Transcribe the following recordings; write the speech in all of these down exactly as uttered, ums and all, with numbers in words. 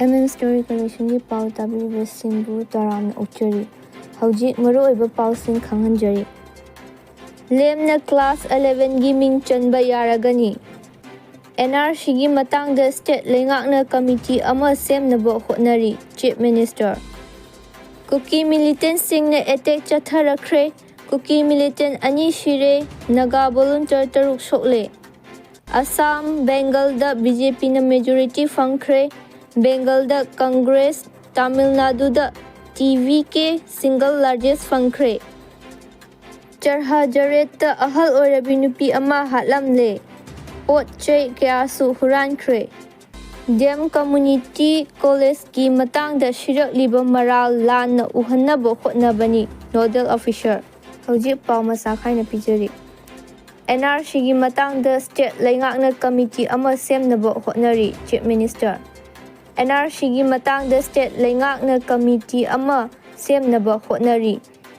M M story ꯀꯂꯦꯛꯁꯟꯒꯤ ꯄꯥꯎ ꯇꯥꯕꯤꯔꯤꯕꯁꯤꯡꯕꯨ ꯇꯔꯥꯝꯅ ꯑꯣꯛꯆꯔꯤ꯫ ꯍꯧꯖꯤꯛ ꯃꯔꯨꯑꯣꯏꯕ ꯄꯥꯎꯁꯤꯡ ꯈꯪꯍꯟꯖꯔꯤ꯫ ꯂꯦꯝꯅ ꯀ꯭ꯂꯥꯁ ꯑꯦꯂꯦꯚꯦꯟꯒꯤ ꯃꯤꯡ ꯆꯟꯕ ꯌꯥꯔꯒꯅꯤ꯫ ꯑꯦꯟ ꯑꯥꯔ ꯁꯤꯒꯤ ꯃꯇꯥꯡꯗ ꯁ꯭ꯇꯦꯠ ꯂꯩꯉꯥꯛꯅ ꯀꯃꯤꯇꯤ ꯑꯃ ꯁꯦꯝꯅꯕ ꯍꯣꯠꯅꯔꯤ, ꯆꯤꯐ ꯃꯤꯅꯤꯁꯇꯔ꯫ ꯀꯨꯀꯤ ꯃꯤꯂꯤꯇꯦꯟꯠꯁꯤꯡꯅ ꯑꯦꯇꯦꯛ ꯆꯠꯊꯔꯛꯈ꯭ꯔꯦ꯫ ꯀꯨꯀꯤ ꯃꯤꯂꯤꯇꯦꯟꯠ ꯑꯅꯤ ꯁꯤꯔꯦ, ꯅꯥꯒꯥ ꯚꯣꯂꯨꯟꯇꯤꯌꯔ ꯇꯔꯨꯛ ꯁꯣꯛꯂꯦ꯫ ꯑꯁꯥꯝ, ꯕꯦꯡꯒꯜꯗ ꯕꯤ ꯖꯦ ꯄꯤꯅ ꯃꯦꯖꯣꯔꯤꯇꯤ ꯐꯪꯈ꯭ꯔꯦ꯫ ꯕꯦꯡꯒꯜꯗ ꯀꯪꯒ꯭ꯔꯦꯁ, ꯇꯥꯃꯤꯜ ꯅꯥꯗꯨꯗ ꯇꯤ ꯚꯤ ꯀꯦ ꯁꯤꯡꯒꯜ ꯂꯥꯔꯖꯦꯁ ꯐꯪꯈ꯭ꯔꯦ꯫ ꯆꯔꯍ ꯖꯔꯦꯠꯇ ꯑꯍꯜ ꯑꯣꯏꯔꯕꯤ ꯅꯨꯄꯤ ꯑꯃ ꯍꯥꯠꯂꯝꯂꯦ꯫ ꯄꯣꯠ ꯆꯩ ꯀꯌꯥꯁꯨ ꯍꯨꯔꯥꯟꯈ꯭ꯔꯦ꯫ ꯗꯤ ꯑꯦꯝ ꯀꯝꯃ꯭ꯌꯨꯅꯤꯇꯤ ꯀꯣꯂꯦꯖꯀꯤ ꯃꯇꯥꯡꯗ ꯁꯤꯔꯛꯂꯤꯕ ꯃꯔꯥꯜ ꯂꯥꯟꯅ ꯎꯍꯟꯅꯕ ꯍꯣꯠꯅꯕꯅꯤ, ꯅꯣꯗꯦꯜ ꯑꯣꯐꯤꯁꯥꯔ꯫ ꯍꯧꯖꯤꯛ ꯄꯥꯎ ꯃꯆꯥ ꯈꯥꯏꯅ ꯄꯤꯖꯔꯤ꯫ ꯑꯦꯟ ꯑꯥꯔ ꯁꯤꯒꯤ ꯃꯇꯥꯡꯗ ꯁ꯭ꯇꯦꯠ ꯂꯩꯉꯥꯛꯅ ꯀꯃꯤꯇꯤ ꯑꯃ ꯁꯦꯝꯅꯕ ꯍꯣꯠꯅꯔꯤ, ꯆꯤꯐ ꯃꯤꯅꯤꯁꯇꯔ꯫ ꯑꯦꯟ ꯑꯥꯔ ꯁꯤꯒꯤ ꯃꯇꯥꯡꯗ ꯁ꯭ꯇꯦꯠ ꯂꯩꯉꯥꯛꯅ ꯀꯃꯤꯇꯤ ꯑꯃ ꯁꯦꯝꯅꯕ ꯍꯣꯠꯅꯔꯤ꯫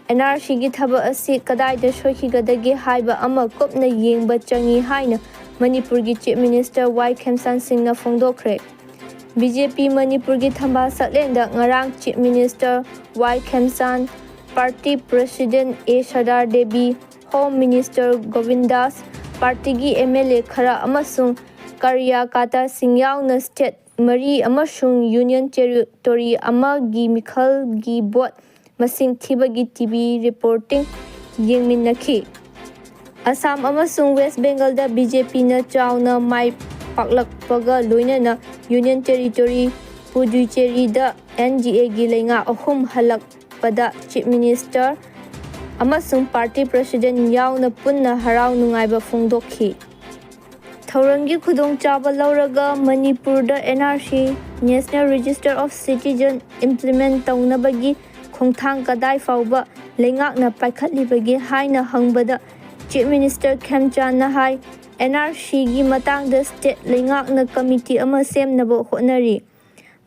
ꯑꯦꯟ ꯑꯥꯔ ꯁꯤꯒꯤ ꯊꯕꯛ ꯑꯁꯤ ꯀꯗꯥꯏꯗ ꯁꯣꯏꯈꯤꯒꯗꯒꯦ ꯍꯥꯏꯕ ꯑꯃ ꯀꯨꯞꯅ ꯌꯦꯡꯕ ꯆꯪꯏ ꯍꯥꯏꯅ ꯃꯅꯤꯄꯨꯔꯒꯤ ꯆꯤꯐ ꯃꯤꯅꯤꯁꯇꯔ ꯋꯥꯏ ꯈꯦꯝꯆꯥꯟ ꯁꯤꯡꯅ ꯐꯣꯡꯗꯣꯛꯈ꯭ꯔꯦ꯫ ꯕꯤ ꯖꯦ ꯄꯤ ꯃꯅꯤꯄꯨꯔꯒꯤ ꯊꯝꯕꯥꯜ ꯁꯛꯂꯦꯟꯗ ꯉꯔꯥꯡ ꯆꯤꯐ ꯃꯤꯅꯤꯁꯇꯔ ꯋꯥꯏ ꯈꯦꯝꯆꯥꯟ, ꯄꯥꯔꯇꯤ ꯄ꯭ꯔꯁꯤꯗꯦꯟꯠ ꯑꯦ ꯁꯔꯗꯥꯔ ꯗꯦꯕꯤ, ꯍꯣꯝ ꯃꯤꯅꯤꯁꯇꯔ ꯒꯣꯕꯤꯟꯗꯥꯁ, ꯄꯥꯔꯇꯤꯒꯤ ꯑꯦꯝ ꯑꯦꯜ ꯑꯦ ꯈꯔ ꯑꯃꯁꯨꯡ ꯀꯥꯔꯌꯀꯥꯇꯥꯁꯤꯡ ꯌꯥꯎꯅ ꯁ꯭ꯇꯦꯠ ꯃꯔꯤ ꯑꯃꯁꯨꯡ ꯌꯨꯅꯤꯌꯟ ꯇꯦꯔꯤꯇꯣꯔꯤ ꯑꯃꯒꯤ ꯃꯤꯈꯜꯒꯤ ꯚꯣꯠ ꯃꯁꯤꯡ ꯊꯤꯕꯒꯤ ꯇꯤ ꯚꯤ ꯔꯤꯄꯣꯔꯇꯤꯡ ꯌꯦꯡꯃꯤꯟꯅꯈꯤ꯫ ꯑꯁꯥꯝ ꯑꯃꯁꯨꯡ ꯋꯦꯁ ꯕꯦꯡꯒꯜꯗ ꯕꯤ ꯖꯦ ꯄꯤꯅ ꯆꯥꯎꯅ ꯃꯥꯏ ꯄꯥꯛꯂꯛꯄꯒ ꯂꯣꯏꯅꯅ ꯌꯨꯅꯤꯌꯟ ꯇꯦꯔꯤꯇꯣꯔꯤ ꯄꯨꯗꯨꯆꯦꯔꯤꯗ ꯑꯦꯟ ꯗꯤ ꯑꯦꯒꯤ ꯂꯩꯉꯥꯛ ꯑꯍꯨꯝ ꯍꯜꯂꯛꯄꯗ ꯆꯤꯐ ꯃꯤꯅꯤꯁꯇꯔ ꯑꯃꯁꯨꯡ ꯄꯥꯔꯇꯤ ꯄ꯭ꯔꯁꯤꯗꯦꯟꯠ ꯌꯥꯎꯅ ꯄꯨꯟꯅ ꯍꯔꯥꯎ ꯅꯨꯡꯉꯥꯏꯕ ꯐꯣꯡꯗꯣꯛꯈꯤ꯫ ꯊꯧꯔꯝꯒꯤ ꯈꯨꯗꯣꯡꯆꯥꯕ ꯂꯧꯔꯒ ꯃꯅꯤꯄꯨꯔꯗ N R C, National Register of Citizen, implement ꯇꯧꯅꯕꯒꯤ ꯈꯣꯡꯊꯥꯡ ꯀꯗꯥꯏ ꯐꯥꯎꯕ ꯂꯩꯉꯥꯛꯅ ꯄꯥꯏꯈꯠꯂꯤꯕꯒꯦ ꯍꯥꯏꯅ ꯍꯪꯕꯗ ꯆꯤꯐ ꯃꯤꯅꯤꯁꯇꯔ ꯈꯦꯝꯆꯥꯟꯅ ꯍꯥꯏ, ꯑꯦꯟ ꯑꯥꯔ ꯁꯤꯒꯤ ꯃꯇꯥꯡꯗ ꯁ꯭ꯇꯦꯠ ꯂꯩꯉꯥꯛꯅ ꯀꯃꯤꯇꯤ ꯑꯃ ꯁꯦꯝꯅꯕ ꯍꯣꯠꯅꯔꯤ꯫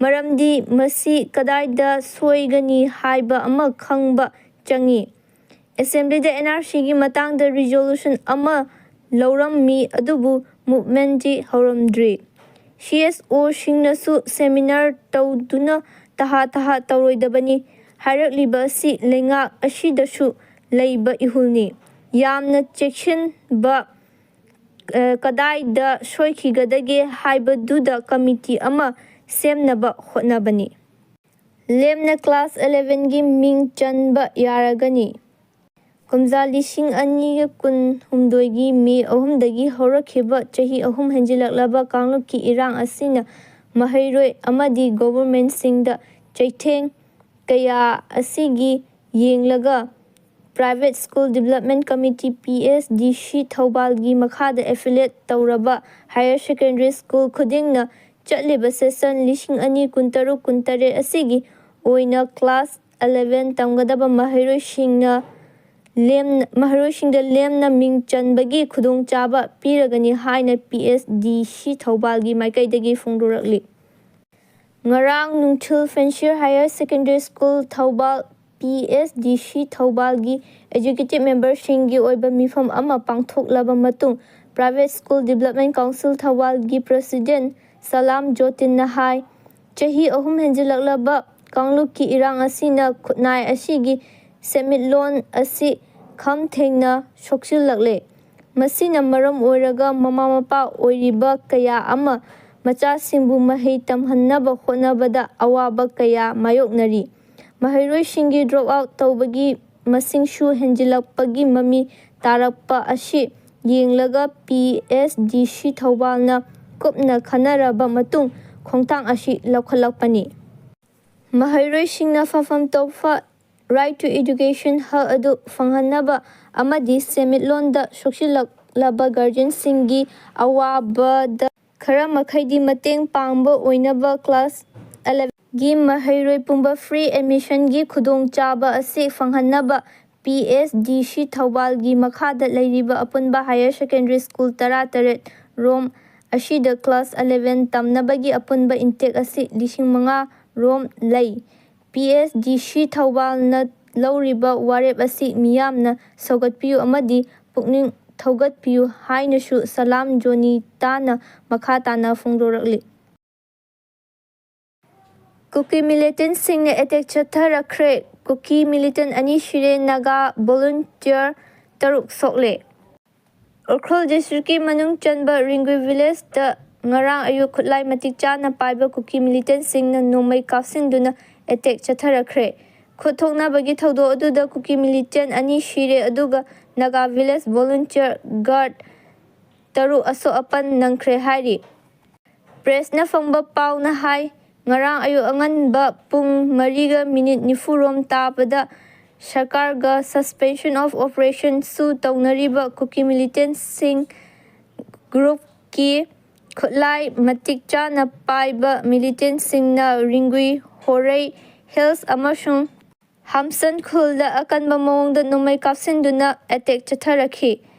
ꯃꯔꯝꯗꯤ ꯃꯁꯤ ꯀꯗꯥꯏꯗ ꯁꯣꯏꯒꯅꯤ ꯍꯥꯏꯕ ꯑꯃ ꯈꯪꯕ ꯆꯪꯏ꯫ ꯑꯦꯁꯦꯝꯕ꯭ꯂꯤꯗ ꯑꯦꯟ ꯑꯥꯔ ꯁꯤꯒꯤ ꯃꯇꯥꯡꯗ ꯔꯤꯖꯣꯂꯨꯁꯟ ꯑꯃ ꯂꯧꯔꯝꯃꯤ, ꯑꯗꯨꯕꯨ ꯃꯨꯚꯃꯦꯟꯠꯇꯤ ꯍꯧꯔꯝꯗ꯭ꯔꯤ꯫ ꯁꯤ ꯑꯦꯁ ꯑꯣꯁꯤꯡꯅꯁꯨ ꯁꯦꯃꯤꯅꯥꯔ ꯇꯧꯗꯨꯅ ꯇꯍꯥ ꯇꯍꯥ ꯇꯧꯔꯣꯏꯗꯕꯅꯤ꯫ ꯍꯥꯏꯔꯛꯂꯤꯕ ꯑꯁꯤ ꯂꯩꯉꯥꯛ ꯑꯁꯤꯗꯁꯨ ꯂꯩꯕ ꯏꯍꯨꯜꯅꯤ꯫ ꯌꯥꯝꯅ ꯆꯦꯛꯁꯤꯟꯕ, ꯑ, ꯀꯗꯥꯏꯗ ꯁꯣꯏꯈꯤꯒꯗꯒꯦ ꯍꯥꯏꯕꯗꯨꯗ ꯀꯃꯤꯇꯤ ꯑꯃ ꯁꯦꯝꯅꯕ ꯍꯣꯠꯅꯕꯅꯤ꯫ ꯂꯦꯝꯅ ꯀ꯭ꯂꯥꯁ ꯑꯦꯂꯦꯚꯦꯟꯒꯤ ꯃꯤꯡ ꯆꯟꯕ ꯌꯥꯔꯒꯅꯤ꯫ ꯀꯨꯝꯖꯥ ꯂꯤꯁꯤꯡ ꯑꯅꯤꯒ ꯀꯨꯟꯍꯨꯝꯗꯣꯏꯒꯤ ꯃꯦ ꯑꯍꯨꯝꯗꯒꯤ ꯍꯧꯔꯛꯈꯤꯕ ꯆꯍꯤ ꯑꯍꯨꯝ ꯍꯦꯟꯖꯤꯜꯂꯛꯂꯕ ꯀꯥꯡꯂꯨꯞꯀꯤ ꯏꯔꯥꯡ ꯑꯁꯤꯅ ꯃꯍꯩꯔꯣꯏ ꯑꯃꯗꯤ ꯒꯣꯚꯔꯃꯦꯟꯠꯁꯤꯡꯗ ꯆꯩꯊꯦꯡ ꯀꯌꯥ ꯑꯁꯤꯒꯤ ꯌꯦꯡꯂꯒ Private School Development Committee, P S D C, ꯊꯧꯕꯥꯜꯒꯤ ꯃꯈꯥꯗ affiliate ꯇꯧꯔꯕ higher secondary school ꯈꯨꯗꯤꯡꯅ ꯆꯠꯂꯤꯕ session ꯂꯤꯁꯤꯡ ꯑꯅꯤ ꯀꯨꯟꯇꯔꯨꯛ ꯀꯨꯟꯇꯔꯦꯠ ꯑꯁꯤꯒꯤ ꯑꯣꯏꯅ ꯀ꯭ꯂꯥꯁ ꯑꯦꯂꯦꯚꯦꯟ ꯇꯝꯒꯗꯕ ꯃꯍꯩꯔꯣꯏꯁꯤꯡꯅ ꯂꯦꯝꯅ, ꯃꯍꯩꯔꯣꯏꯁꯤꯡꯗ ꯂꯦꯝꯅ ꯃꯤꯡ ꯆꯟꯕꯒꯤ ꯈꯨꯗꯣꯡꯆꯥꯕ ꯄꯤꯔꯒꯅꯤ ꯍꯥꯏꯅ P S D C ꯊꯧꯕꯥꯜꯒꯤ ꯃꯥꯏꯀꯩꯗꯒꯤ ꯐꯣꯡꯗꯣꯔꯛꯂꯤ꯫ ꯉꯔꯥꯡ ꯅꯨꯡꯊꯤꯜ Fancier Higher Secondary School Thoubal, P S D C ꯊꯧꯕꯥꯜꯒꯤ executive memberꯁꯤꯡꯒꯤ ꯑꯣꯏꯕ ꯃꯤꯐꯝ ꯑꯃ ꯄꯥꯡꯊꯣꯛꯂꯕ ꯃꯇꯨꯡ, Private School Development Council ꯊꯧꯕꯥꯜꯒꯤ president ꯁꯂꯥꯝ ꯖꯣꯇꯤꯟꯅ ꯍꯥꯏ, ꯆꯍꯤ ꯑꯍꯨꯝ ꯍꯦꯟꯖꯤꯜꯂꯛꯂꯕ ꯀꯥꯡꯂꯨꯞꯀꯤ ꯏꯔꯥꯡ ꯑꯁꯤꯅ ꯈꯨꯟꯅꯥꯏ ꯑꯁꯤꯒꯤ ꯁꯦꯟꯃꯤꯠꯂꯣꯟ ꯑꯁꯤ ꯈꯝ ꯊꯦꯡꯅ ꯁꯣꯛꯆꯤꯜꯂꯛꯂꯦ꯫ ꯃꯁꯤꯅ ꯃꯔꯝ ꯑꯣꯏꯔꯒ ꯃꯃꯥ ꯃꯄꯥ ꯑꯣꯏꯔꯤꯕ ꯀꯌꯥ ꯑꯃ ꯃꯆꯥꯁꯤꯡꯕꯨ ꯃꯍꯩ ꯇꯝꯍꯟꯅꯕ ꯍꯣꯠꯅꯕꯗ ꯑꯋꯥꯕ ꯀꯌꯥ ꯃꯥꯌꯣꯛꯅꯔꯤ꯫ ꯃꯍꯩꯔꯣꯏꯁꯤꯡꯒꯤ drop out ꯇꯧꯕꯒꯤ ꯃꯁꯤꯡꯁꯨ ꯍꯦꯟꯖꯤꯜꯂꯛꯄꯒꯤ ꯃꯃꯤ ꯇꯥꯔꯛꯄ ꯑꯁꯤ ꯌꯦꯡꯂꯒ P S D C ꯊꯧꯕꯥꯜꯅ ꯀꯨꯞꯅ ꯈꯟꯅꯔꯕ ꯃꯇꯨꯡ ꯈꯣꯡꯊꯥꯡ ꯑꯁꯤ ꯂꯧꯈꯠꯂꯛꯄꯅꯤ꯫ ꯃꯍꯩꯔꯣꯏꯁꯤꯡꯅ ꯐꯐꯝ ꯊꯣꯛꯄ right to education ꯍꯛ ꯑꯗꯨ ꯐꯪꯍꯟꯅꯕ ꯑꯃꯗꯤ ꯁꯦꯟꯃꯤꯠꯂꯣꯟꯗ ꯁꯣꯛꯆꯤꯜꯂꯛꯂꯕ guardianꯁꯤꯡꯒꯤ ꯑꯋꯥꯕꯗ ꯈꯔ ꯃꯈꯩꯗꯤ ꯃꯇꯦꯡ ꯄꯥꯡꯕ ꯑꯣꯏꯅꯕ class elevenꯒꯤ ꯃꯍꯩꯔꯣꯏ ꯄꯨꯝꯕ free admissionꯒꯤ ꯈꯨꯗꯣꯡꯆꯥꯕ ꯑꯁꯤ ꯐꯪꯍꯟꯅꯕ P S D C ꯊꯧꯕꯥꯜꯒꯤ ꯃꯈꯥꯗ ꯂꯩꯔꯤꯕ ꯑꯄꯨꯟꯕ higher secondary school ꯇꯔꯥꯇꯔꯦꯠ ꯔꯣꯝ ꯑꯁꯤꯗ class eleven ꯇꯝꯅꯕꯒꯤ ꯑꯄꯨꯟꯕ intake ꯑꯁꯤ ꯂꯤꯁꯤꯡ ꯃꯉꯥ ꯔꯣꯝ ꯂꯩ꯫ P S D C ꯊꯧꯕꯥꯜꯅ ꯂꯧꯔꯤꯕ ꯋꯥꯔꯦꯞ ꯑꯁꯤ ꯃꯤꯌꯥꯝꯅ ꯁꯧꯒꯠꯄꯤꯌꯨ ꯑꯃꯗꯤ ꯄꯨꯛꯅꯤꯡ ꯊꯧꯒꯠꯄꯤꯌꯨ ꯍꯥꯏꯅꯁꯨ ꯁꯂꯥꯝ ꯖꯣꯅꯤꯇꯥꯅ ꯃꯈꯥ ꯇꯥꯅ ꯐꯣꯡꯗꯣꯔꯛꯂꯤ꯫ ꯀꯨꯀꯤ ꯃꯤꯂꯤꯇꯦꯟꯁꯤꯡꯅ ꯑꯦꯇꯦꯛ ꯆꯠꯊꯔꯛꯈ꯭ꯔꯦ꯫ ꯀꯨꯀꯤ ꯃꯤꯂꯤꯇꯦꯟ ꯑꯅꯤ ꯁꯤꯔꯦ, ꯅꯥꯒꯥ ꯚꯣꯂꯨꯟꯇꯤꯌꯔ ꯇꯔꯨꯛ ꯁꯣꯛꯂꯦ꯫ ꯎꯈ꯭ꯔꯨꯜ ꯗꯤꯁꯇ꯭ꯔꯤꯛꯀꯤ ꯃꯅꯨꯡ ꯆꯟꯕ ꯔꯤꯡꯒꯨꯏ ꯚꯤꯂꯦꯖꯇ ꯉꯔꯥꯡ ꯑꯌꯨꯛ ꯈꯨꯠꯂꯥꯏ ꯃꯇꯤꯛ ꯆꯥꯅ ꯄꯥꯏꯕ ꯀꯨꯀꯤ ꯃꯤꯂꯤꯇꯦꯟꯁꯤꯡꯅ ꯅꯣꯡꯃꯩ ꯀꯥꯞꯁꯤꯟꯗꯨꯅ ꯑꯦꯇꯦꯛ ꯆꯠꯊꯔꯛꯈ꯭ꯔꯦ꯫ ꯈꯨꯠ ꯊꯣꯛꯅꯕꯒꯤ ꯊꯧꯗꯣꯛ ꯑꯗꯨꯗ ꯀꯨꯀꯤ ꯃꯤꯂꯤꯇꯦꯟ ꯑꯅꯤ ꯁꯤꯔꯦ, ꯑꯗꯨꯒ ꯅꯥꯒꯥ ꯚꯤꯂꯦꯖ ꯚꯣꯂꯨꯟꯇꯤꯌꯔ ꯒꯥꯔꯗ ꯇꯔꯨꯛ ꯑꯁꯣꯛ ꯑꯄꯟ ꯅꯪꯈ꯭ꯔꯦ ꯍꯥꯏꯔꯤ꯫ ꯄ꯭ꯔꯦꯁꯅ ꯐꯪꯕ ꯄꯥꯎꯅ ꯍꯥꯏ, ꯉꯔꯥꯡ ꯑꯌꯨꯛ ꯑꯉꯟꯕ ꯄꯨꯡ ꯃꯔꯤꯒ ꯃꯤꯅꯤꯠ ꯅꯤꯐꯨ ꯔꯣꯝ ꯇꯥꯕꯗ ꯁꯔꯀꯥꯔꯒ suspension of operationꯁꯨ ꯇꯧꯅꯔꯤꯕ ꯀꯨꯀꯤ ꯃꯤꯂꯤꯇꯦꯟꯁꯤꯡ ꯒ꯭ꯔꯨꯞꯀꯤ ꯈꯨꯠꯂꯥꯏ ꯃꯇꯤꯛ ꯆꯥꯅ ꯄꯥꯏꯕ ꯃꯤꯂꯤꯇꯦꯟꯁꯤꯡꯅ ꯔꯤꯡꯒꯨꯏ, ꯍꯣꯔꯩ ꯍꯤꯜꯁ ꯑꯃꯁꯨꯡ ꯍꯝꯁꯟ ꯈꯨꯜꯗ ꯑꯀꯟꯕ ꯃꯑꯣꯡꯗ ꯅꯣꯡꯃꯩ ꯀꯥꯞꯁꯤꯟꯗꯨꯅ ꯑꯦꯇꯦꯛ ꯆꯠꯊꯔꯛꯈꯤ꯫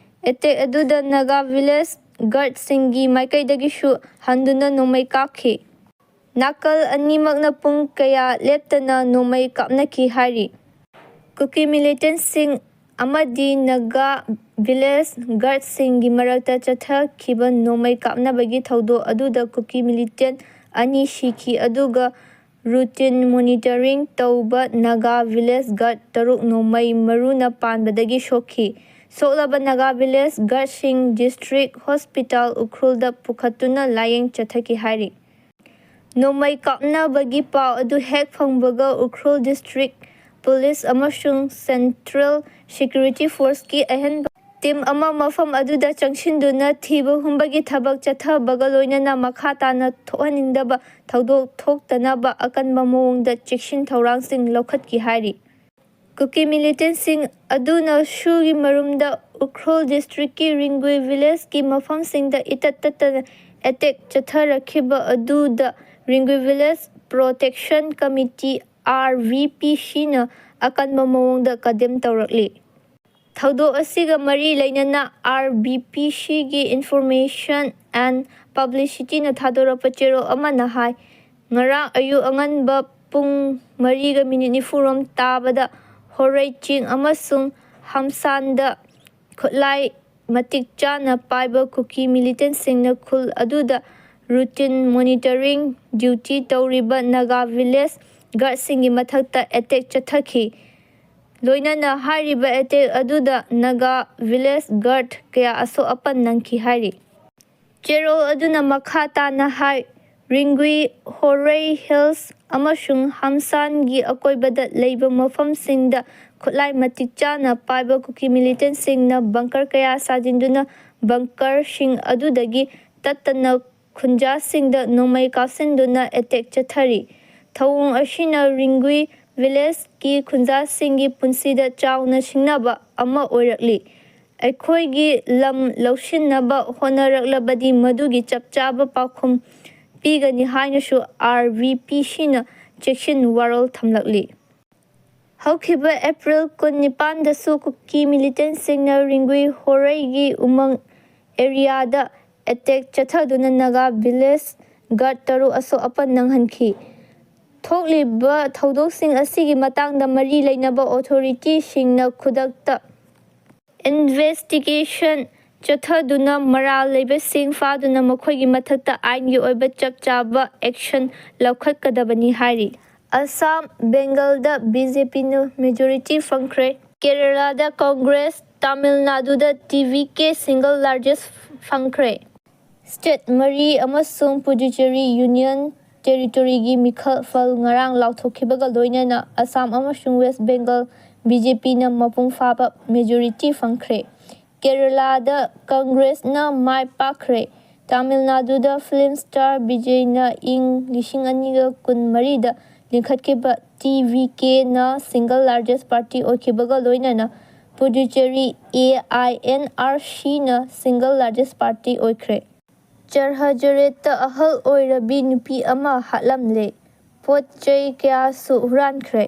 ꯑꯦꯇꯦꯛ ꯑꯗꯨꯗ ꯅꯥꯒꯥ ꯚꯤꯂꯦꯖ ꯒꯥꯔꯗꯁꯤꯡꯒꯤ ꯃꯥꯏꯀꯩꯗꯒꯤꯁꯨ ꯍꯟꯗꯨꯅ ꯅꯣꯡꯃꯩ ꯀꯥꯞꯈꯤ꯫ ꯅꯥꯀꯜ ꯑꯅꯤꯃꯛꯅ ꯄꯨꯡ ꯀꯌꯥ ꯂꯦꯞꯇꯅ ꯅꯣꯡꯃꯩ ꯀꯥꯞꯅꯈꯤ ꯍꯥꯏꯔꯤ꯫ ꯀꯨꯀꯤ ꯃꯤꯂꯤꯇꯦꯟꯁꯤꯡ ꯑꯃꯗꯤ ꯅꯥꯒꯥ ꯚꯤꯂꯦꯖ ꯒꯥꯔꯗꯁꯤꯡꯒꯤ ꯃꯔꯛꯇ ꯆꯠꯊꯈꯤꯕ ꯅꯣꯡꯃꯩ ꯀꯥꯞꯅꯕꯒꯤ ꯊꯧꯗꯣꯛ ꯑꯗꯨꯗ ꯀꯨꯀꯤ ꯃꯤꯂꯤꯇꯦꯟ ꯑꯅꯤ ꯁꯤꯈꯤ, ꯑꯗꯨꯒ ꯔꯨꯇꯤꯟ ꯃꯣꯅꯤꯇꯔꯤꯡ ꯇꯧꯕ ꯅꯥꯒꯥ ꯚꯤꯂꯦꯖ ꯒꯥꯔꯗ ꯇꯔꯨꯛ ꯅꯣꯡꯃꯩ ꯃꯔꯨꯅ ꯄꯥꯟꯕꯗꯒꯤ ꯁꯣꯛꯈꯤ꯫ ꯁꯣꯛꯂꯕ ꯅꯥꯒꯥ ꯚꯤꯂꯦꯖ ꯒꯥꯔꯗꯁꯤꯡ ꯗꯤꯁꯇ꯭ꯔꯤꯛ ꯍꯣꯁꯄꯤꯇꯥꯜ ꯎꯈ꯭ꯔꯨꯜꯗ ꯄꯨꯈꯠꯇꯨꯅ ꯂꯥꯌꯦꯡ ꯆꯠꯊꯈꯤ ꯍꯥꯏꯔꯤ꯫ ꯅꯣꯡꯃꯩ ꯀꯥꯞꯅꯕꯒꯤ ꯄꯥꯎ ꯑꯗꯨ ꯍꯦꯛ ꯐꯪꯕꯒ ꯎꯈ꯭ꯔꯨꯜ ꯗꯤꯁꯇ꯭ꯔꯤꯛ ꯄꯨꯂꯤꯁ ꯑꯃꯁꯨꯡ ꯁꯦꯟꯇ꯭ꯔꯦꯜ ꯁꯦꯀ꯭ꯌꯨꯔꯤꯇꯤ ꯐꯣꯔꯁꯀꯤ ꯑꯍꯦꯟꯕ ꯇꯤꯝ ꯑꯃ ꯃꯐꯝ ꯑꯗꯨꯗ ꯆꯪꯁꯤꯟꯗꯨꯅ ꯊꯤꯕ ꯍꯨꯝꯕꯒꯤ ꯊꯕꯛ ꯆꯠꯊꯕꯒ ꯂꯣꯏꯅꯅ ꯃꯈꯥ ꯇꯥꯅ ꯊꯣꯛꯍꯟꯅꯤꯡꯗꯕ ꯊꯧꯗꯣꯛ ꯊꯣꯛꯇꯅꯕ ꯑꯀꯟꯕ ꯃꯑꯣꯡꯗ ꯆꯦꯛꯁꯤꯟ ꯊꯧꯔꯥꯡꯁꯤꯡ ꯂꯧꯈꯠꯈꯤ ꯍꯥꯏꯔꯤ꯫ ꯀꯨꯀꯤ ꯃꯤꯂꯤꯇꯦꯟꯁꯤꯡ ꯑꯗꯨꯅ ꯁꯨꯒꯤ ꯃꯔꯨꯝꯗ ꯎꯈ꯭ꯔꯨꯜ ꯗꯤꯁꯇ꯭ꯔꯤꯛꯀꯤ ꯔꯤꯡꯒꯨꯏ ꯚꯤꯂꯦꯖꯀꯤ ꯃꯐꯝꯁꯤꯡꯗ ꯏꯇꯠ ꯇꯠꯇꯅ ꯑꯦꯇꯦꯛ ꯆꯠꯊꯔꯛꯈꯤꯕ ꯑꯗꯨꯗ Ringgui village protection committee, R V P ꯁꯤꯅ ꯑꯀꯟꯕ ꯃꯑꯣꯡꯗ ꯀꯟꯗꯦꯝ ꯇꯧꯔꯛꯂꯤ꯫ ꯊꯧꯗꯣꯛ ꯑꯁꯤꯒ ꯃꯔꯤ ꯂꯩꯅꯅ ꯑꯥꯔ ꯚꯤ ꯄꯤ ꯁꯤꯒꯤ Information and Publicityꯅ ꯊꯥꯗꯣꯔꯛꯄ ꯆꯦꯔꯣꯜ ꯑꯃꯅ ꯍꯥꯏ, ꯉꯔꯥꯡ ꯑꯌꯨꯛ ꯑꯉꯟꯕ ꯄꯨꯡ ꯃꯔꯤꯒ ꯃꯤꯅꯤꯠ ꯅꯤꯐꯨ ꯔꯣꯝ ꯇꯥꯕꯗ ꯍꯣꯔꯩ ꯆꯤꯡ ꯑꯃꯁꯨꯡ ꯍꯝꯁꯥꯟꯗ ꯈꯨꯠꯂꯥꯏ ꯃꯇꯤꯛ ꯆꯥꯅ ꯄꯥꯏꯕ ꯀꯨꯀꯤ ꯃꯤꯂꯤꯇꯦꯟꯁꯤꯡꯅ ꯈꯨꯜ ꯑꯗꯨꯗ ꯔꯨꯇꯤꯟ ꯃꯣꯅꯤꯇꯔꯤꯡ ꯗ꯭ꯌꯨꯇꯤ ꯇꯧꯔꯤꯕ ꯅꯥꯒꯥ ꯚꯤꯂꯦꯖ ꯒꯥꯔꯗꯁꯤꯡꯒꯤ ꯃꯊꯛꯇ ꯑꯦꯇꯦꯛ ꯆꯠꯊꯈꯤ꯫ ꯂꯣꯏꯅꯅ ꯍꯥꯏꯔꯤꯕ ꯑꯦꯇꯦꯛ ꯑꯗꯨꯗ ꯅꯥꯒꯥ ꯚꯤꯂꯦꯖ ꯒꯥꯔꯗ ꯀꯌꯥ ꯑꯁꯣꯛ ꯑꯄꯟ ꯅꯪꯈꯤ ꯍꯥꯏꯔꯤ꯫ ꯆꯦꯔꯣꯜ ꯑꯗꯨꯅ ꯃꯈꯥ ꯇꯥꯅ ꯍꯥꯏ, ꯔꯤꯡꯒꯨꯏ, ꯍꯣꯔꯩ ꯍꯤꯜꯁ ꯑꯃꯁꯨꯡ ꯍꯝꯁꯥꯟꯒꯤ ꯑꯀꯣꯏꯕꯗ ꯂꯩꯕ ꯃꯐꯝꯁꯤꯡꯗ ꯈꯨꯠꯂꯥꯏ ꯃꯇꯤꯛ ꯆꯥꯅ ꯄꯥꯏꯕ ꯀꯨꯀꯤ ꯃꯤꯂꯤꯇꯦꯟꯁꯤꯡꯅ ꯕꯪꯀꯔ ꯀꯌꯥ ꯁꯥꯖꯤꯟꯗꯨꯅ ꯕꯪꯀꯔꯁꯤꯡ ꯑꯗꯨꯗꯒꯤ ꯇꯠꯇꯅ ꯈꯨꯟꯖꯥꯁꯤꯡꯗ ꯅꯣꯡꯃꯩ ꯀꯥꯞꯁꯤꯟꯗꯨꯅ ꯑꯦꯇꯦꯛ ꯆꯠꯊꯔꯤ꯫ ꯊꯧꯑꯣꯡ ꯑꯁꯤꯅ ꯔꯤꯡꯒꯨꯏ ꯚꯤꯂꯦꯖꯀꯤ ꯈꯨꯟꯖꯥꯁꯤꯡꯒꯤ ꯄꯨꯟꯁꯤꯗ ꯆꯥꯎꯅ ꯁꯤꯡꯅꯕ ꯑꯃ ꯑꯣꯏꯔꯛꯂꯤ꯫ ꯑꯩꯈꯣꯏꯒꯤ ꯂꯝ ꯂꯧꯁꯤꯟꯅꯕ ꯍꯣꯠꯅꯔꯛꯂꯕꯗꯤ ꯃꯗꯨꯒꯤ ꯆꯞ ꯆꯥꯕ ꯄꯥꯎꯈꯨꯝ ꯄꯤꯒꯅꯤ ꯍꯥꯏꯅꯁꯨ ꯑꯥꯔ ꯚꯤ ꯄꯤ ꯁꯤꯅ ꯆꯦꯛꯁꯤꯟ ꯋꯥꯔꯣꯜ ꯊꯝꯂꯛꯂꯤ꯫ ꯍꯧꯈꯤꯕ ꯑꯦꯄ꯭ꯔꯤꯜ ꯀꯨꯟꯅꯤꯄꯥꯟꯗꯁꯨ ꯀꯨꯀꯤ ꯃꯤꯂꯤꯇꯦꯟꯁꯤꯡꯅ ꯔꯤꯡꯒꯨꯏ ꯍꯣꯔꯩꯒꯤ ꯎꯃꯪ ꯑꯦꯔꯤꯌꯥꯗ ꯑꯦꯇꯦꯛ ꯆꯠꯊꯗꯨꯅ ꯅꯥꯒꯥ ꯚꯤꯂꯦꯖ ꯒꯥꯔꯗ ꯇꯔꯨꯛ ꯑꯁꯣꯛ ꯑꯄꯟ ꯅꯪꯍꯟꯈꯤ꯫ ꯊꯣꯛꯂꯤꯕ ꯊꯧꯗꯣꯛꯁꯤꯡ ꯑꯁꯤꯒꯤ ꯃꯇꯥꯡꯗ ꯃꯔꯤ ꯂꯩꯅꯕ ꯑꯣꯊꯣꯔꯤꯇꯤꯁꯤꯡꯅ ꯈꯨꯗꯛꯇ ꯏꯟꯚꯦꯁꯇꯤꯒꯦꯁꯟ ꯆꯠꯊꯗꯨꯅ ꯃꯔꯥꯜ ꯂꯩꯕꯁꯤꯡ ꯐꯥꯗꯨꯅ ꯃꯈꯣꯏꯒꯤ ꯃꯊꯛꯇ ꯑꯥꯏꯟꯒꯤ ꯑꯣꯏꯕ ꯆꯞ ꯆꯥꯕ ꯑꯦꯛꯁꯟ ꯂꯧꯈꯠꯀꯗꯕꯅꯤ ꯍꯥꯏꯔꯤ꯫ ꯑꯁꯥꯝ, ꯕꯦꯡꯒꯜꯗ ꯕꯤ ꯖꯦ ꯄꯤꯅ ꯃꯦꯖꯣꯔꯤꯇꯤ ꯐꯪꯈ꯭ꯔꯦ꯫ ꯀꯦꯔꯂꯥꯗ ꯀꯣꯡꯒ꯭ꯔꯦꯁ, ꯇꯥꯃꯤꯜ ꯅꯥꯗꯨꯗ ꯇꯤ ꯚꯤ ꯀꯦ ꯁꯤꯡꯒꯜ ꯂꯥꯔꯖꯦꯁ ꯐꯪꯈ꯭ꯔꯦ꯫ ꯁ꯭ꯇꯦꯠ ꯃꯔꯤ ꯑꯃꯁꯨꯡ ꯄꯨꯗꯨꯆꯦꯔꯤ ꯌꯨꯅꯤꯌꯟ ꯇꯦꯔꯤꯇꯣꯔꯤꯒꯤ ꯃꯤꯈꯜ ꯐꯜ ꯉꯔꯥꯡ ꯂꯥꯎꯊꯣꯛꯈꯤꯕꯒ ꯂꯣꯏꯅꯅ ꯑꯁꯥꯝ ꯑꯃꯁꯨꯡ ꯋꯦꯁ ꯕꯦꯡꯒꯜ ꯕꯤ ꯖꯦ ꯄꯤꯅ ꯃꯄꯨꯡ ꯐꯥꯕ ꯃꯦꯖꯣꯔꯤꯇꯤ ꯐꯪꯈ꯭ꯔꯦ꯫ ꯀꯦꯔꯂꯥꯗ ꯀꯪꯒ꯭ꯔꯦꯁꯅ ꯃꯥꯏ ꯄꯥꯛꯈ꯭ꯔꯦ꯫ ꯇꯥꯃꯤꯜ ꯅꯥꯗꯨꯗ ꯐꯤꯂꯝ ꯁ꯭ꯇꯥꯔ ꯕꯤꯖꯦꯅ ꯏꯪ ꯂꯤꯁꯤꯡ ꯑꯅꯤꯒ ꯀꯨꯟꯃꯔꯤꯗ ꯂꯤꯡꯈꯠꯈꯤꯕ ꯇꯤ ꯚꯤ ꯀꯦꯅ ꯁꯤꯡꯒꯜ ꯂꯥꯔꯖꯦꯁ ꯄꯥꯔꯇꯤ ꯑꯣꯏꯈꯤꯕꯒ ꯂꯣꯏꯅꯅ Puducherry A I N R ꯁꯤꯅ ꯁꯤꯡꯒꯜ ꯂꯥꯔꯖꯦꯁ ꯄꯥꯔꯇꯤ ꯑꯣꯏꯈ꯭ꯔꯦ꯫ ꯆꯔꯍꯖꯔꯦꯠꯇ ꯑꯍꯜ ꯑꯣꯏꯔꯕꯤ ꯅꯨꯄꯤ ꯑꯃ ꯍꯥꯠꯂꯝꯂꯦ꯫ ꯄꯣꯠ ꯆꯩ ꯀꯌꯥꯁꯨ ꯍꯨꯔꯥꯟꯈ꯭ꯔꯦ꯫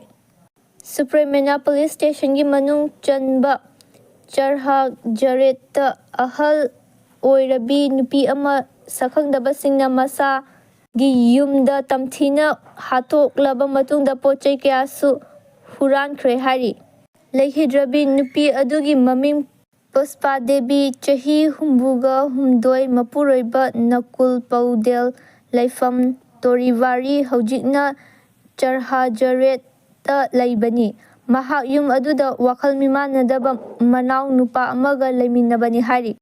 ꯁꯨꯄ꯭ꯔꯦꯃꯦꯅꯥ ꯄꯨꯂꯤꯁ ꯁ꯭ꯇꯦꯁꯟꯒꯤ ꯃꯅꯨꯡ ꯆꯟꯕ ꯆꯔꯍꯖꯔꯦꯠꯇ ꯑꯍꯜ ꯑꯣꯏꯔꯕꯤ ꯅꯨꯄꯤ ꯑꯃ ꯁꯛꯈꯪꯗꯕꯁꯤꯡꯅ ꯃꯁꯥꯒꯤ ꯌꯨꯝꯗ ꯇꯝꯊꯤꯅ ꯍꯥꯠꯇꯣꯛꯂꯕ ꯃꯇꯨꯡꯗ ꯄꯣꯠ ꯆꯩ ꯀꯌꯥꯁꯨ ꯍꯨꯔꯥꯟꯈ꯭ꯔꯦ ꯍꯥꯏꯔꯤ꯫ ꯂꯩꯈꯤꯗ꯭ꯔꯕꯤ ꯅꯨꯄꯤ ꯑꯗꯨꯒꯤ ꯃꯃꯤꯡ ꯄꯨꯁꯄꯥ ꯗꯦꯕꯤ, ꯆꯍꯤ ꯍꯨꯝꯐꯨꯒ ꯍꯨꯝꯗꯣꯏ, ꯃꯄꯨꯔꯣꯏꯕ ꯅꯀꯨꯜ ꯄꯧꯗꯦꯜ, ꯂꯩꯐꯝ ꯇꯣꯔꯤꯋꯥꯔꯤ, ꯍꯧꯖꯤꯛꯅ ꯆꯔꯍꯥꯖꯔꯦꯠꯇ ꯂꯩꯕꯅꯤ꯫ ꯃꯍꯥꯛ ꯌꯨꯝ ꯑꯗꯨꯗ ꯋꯥꯈꯜ ꯃꯤꯃꯥꯟꯅꯗꯕ ꯃꯅꯥꯎ ꯅꯨꯄꯥ ꯑꯃꯒ ꯂꯩꯃꯤꯟꯅꯕꯅꯤ ꯍꯥꯏꯔꯤ꯫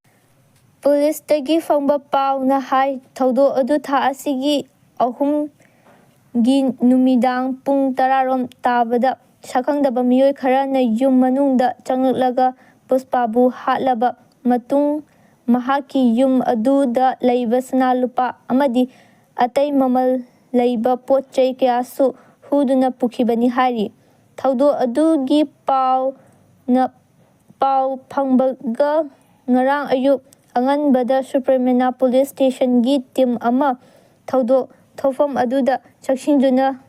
ꯄꯨꯂꯤꯁꯇꯒꯤ ꯐꯪꯕ ꯄꯥꯎꯅ ꯍꯥꯏ, ꯊꯧꯗꯣꯛ ꯑꯗꯨ ꯊꯥ ꯑꯁꯤꯒꯤ ꯑꯍꯨꯝꯒꯤ ꯅꯨꯃꯤꯗꯥꯡ ꯄꯨꯡ ꯇꯔꯥꯔꯣꯝ ꯇꯥꯕꯗ ꯁꯛꯈꯪꯗꯕ ꯃꯤꯑꯣꯏ ꯈꯔꯅ ꯌꯨꯝ ꯃꯅꯨꯡꯗ ꯆꯪꯂꯛꯂꯒ ꯄꯨꯁꯄꯥꯕꯨ ꯍꯥꯠꯂꯕ ꯃꯇꯨꯡ, ꯃꯍꯥꯛꯀꯤ ꯌꯨꯝ ꯑꯗꯨꯗ ꯂꯩꯕ ꯁꯅꯥ ꯂꯨꯄꯥ ꯑꯃꯗꯤ ꯑꯇꯩ ꯃꯃꯜ ꯂꯩꯕ ꯄꯣꯠ ꯆꯩ ꯀꯌꯥꯁꯨ ꯍꯨꯗꯨꯅ ꯄꯨꯈꯤꯕꯅꯤ ꯍꯥꯏꯔꯤ꯫ ꯊꯧꯗꯣꯛ ꯑꯗꯨꯒꯤ ꯄꯥꯎꯅ ꯄꯥꯎ ꯐꯪꯕꯒ ꯉꯔꯥꯡ ꯑꯌꯨꯛ ꯑꯉꯟꯕꯗ ꯁꯨꯄ꯭ꯔꯦꯃꯦꯅꯥ ꯄꯨꯂꯤꯁ ꯁ꯭ꯇꯦꯁꯟꯒꯤ ꯇꯤꯝ ꯑꯃ ꯊꯧꯗꯣꯛ ꯊꯣꯛꯐꯝ ꯑꯗꯨꯗ ꯆꯪꯁꯤꯟꯗꯨꯅ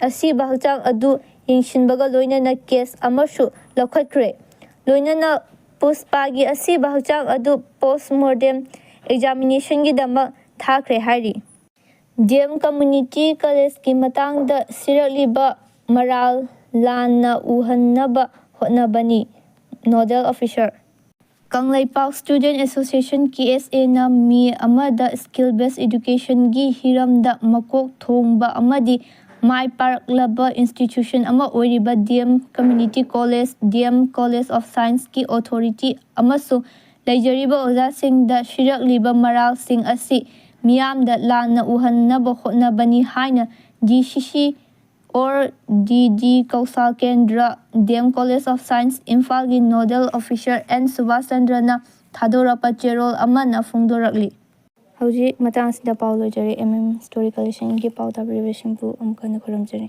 ꯑꯁꯤꯕ ꯍꯛꯆꯥꯡ ꯑꯗꯨ ꯌꯦꯡꯁꯤꯟꯕꯒ ꯂꯣꯏꯅꯅ ꯀꯦꯁ ꯑꯃꯁꯨ ꯂꯧꯈꯠꯈ꯭ꯔꯦ꯫ ꯂꯣꯏꯅꯅ ꯄꯨꯁꯄꯥꯒꯤ ꯑꯁꯤꯕ ꯍꯛꯆꯥꯡ ꯑꯗꯨ ꯄꯣꯁꯃꯣꯔꯇꯦꯝ ꯑꯦꯛꯖꯥꯃꯤꯅꯦꯁꯟꯒꯤꯗꯃꯛ ꯊꯥꯈ꯭ꯔꯦ ꯍꯥꯏꯔꯤ꯫ ꯗꯤ ꯑꯦꯝ ꯀꯝꯃ꯭ꯌꯨꯅꯤꯇꯤ ꯀꯣꯂꯦꯖꯀꯤ ꯃꯇꯥꯡꯗ ꯁꯤꯔꯛꯂꯤꯕ ꯃꯔꯥꯜ ꯂꯥꯟꯅ ꯎꯍꯟꯅꯕ ꯍꯣꯠꯅꯕꯅꯤ, nodal officer. Kangleipak student association, ꯀꯦ ꯑꯦꯁ ꯑꯦꯅ ꯃꯦ ꯑꯃꯗ ꯁ꯭ꯀꯤꯜ ꯕꯦꯁ ꯏꯗꯨꯀꯦꯁꯟꯒꯤ ꯍꯤꯔꯝꯗ ꯃꯀꯣꯛ ꯊꯣꯡꯕ ꯑꯃꯗꯤ ꯃꯥꯏ ꯄꯥꯛꯂꯕ ꯏꯟꯁꯇꯤꯇ꯭ꯌꯨꯁꯟ ꯑꯃ ꯑꯣꯏꯔꯤꯕ D M community college, D M college of ꯁꯥꯏꯟꯁꯀꯤ ꯑꯣꯊꯣꯔꯤꯇꯤ ꯑꯃꯁꯨꯡ ꯂꯩꯖꯔꯤꯕ ꯑꯣꯖꯥꯁꯤꯡꯗ ꯁꯤꯔꯛꯂꯤꯕ ꯃꯔꯥꯜꯁꯤꯡ ꯑꯁꯤ ꯃꯤꯌꯥꯝꯗ ꯂꯥꯟꯅ ꯎꯍꯟꯅꯕ ꯍꯣꯠꯅꯕꯅꯤ ꯍꯥꯏꯅ ꯗꯤ ꯁꯤ ꯁꯤ ꯑꯣꯔ ꯗꯤ ꯗꯤ ꯀꯧꯁꯥꯜ ꯀꯦꯟꯗ꯭ꯔ, D M college of science, ꯏꯝꯐꯥꯜꯒꯤ ꯅꯣꯗꯦꯜ ꯑꯣꯐꯤꯁꯔ ꯑꯦꯟ ꯁꯨꯕꯥꯁ ꯆꯟꯗ꯭ꯔꯅ ꯊꯥꯗꯣꯔꯛꯄ ꯆꯦꯔꯣꯜ ꯑꯃꯅ ꯐꯣꯡꯗꯣꯔꯛꯂꯤ꯫ ꯍꯧꯖꯤꯛ ꯃꯇꯥꯡ ꯑꯁꯤꯗ ꯄꯥꯎ ꯂꯣꯏꯖꯔꯦ꯫ ꯑꯦꯝ ꯑꯦꯝ ꯁ꯭ꯇꯣꯔꯤ ꯀꯂꯦꯛꯁꯟꯒꯤ ꯄꯥꯎ ꯇꯥꯕꯤꯔꯤꯕꯁꯤꯡꯕꯨ ꯑꯃꯨꯛ ꯍꯟꯅ ꯈꯨꯔꯨꯝꯖꯔꯤ꯫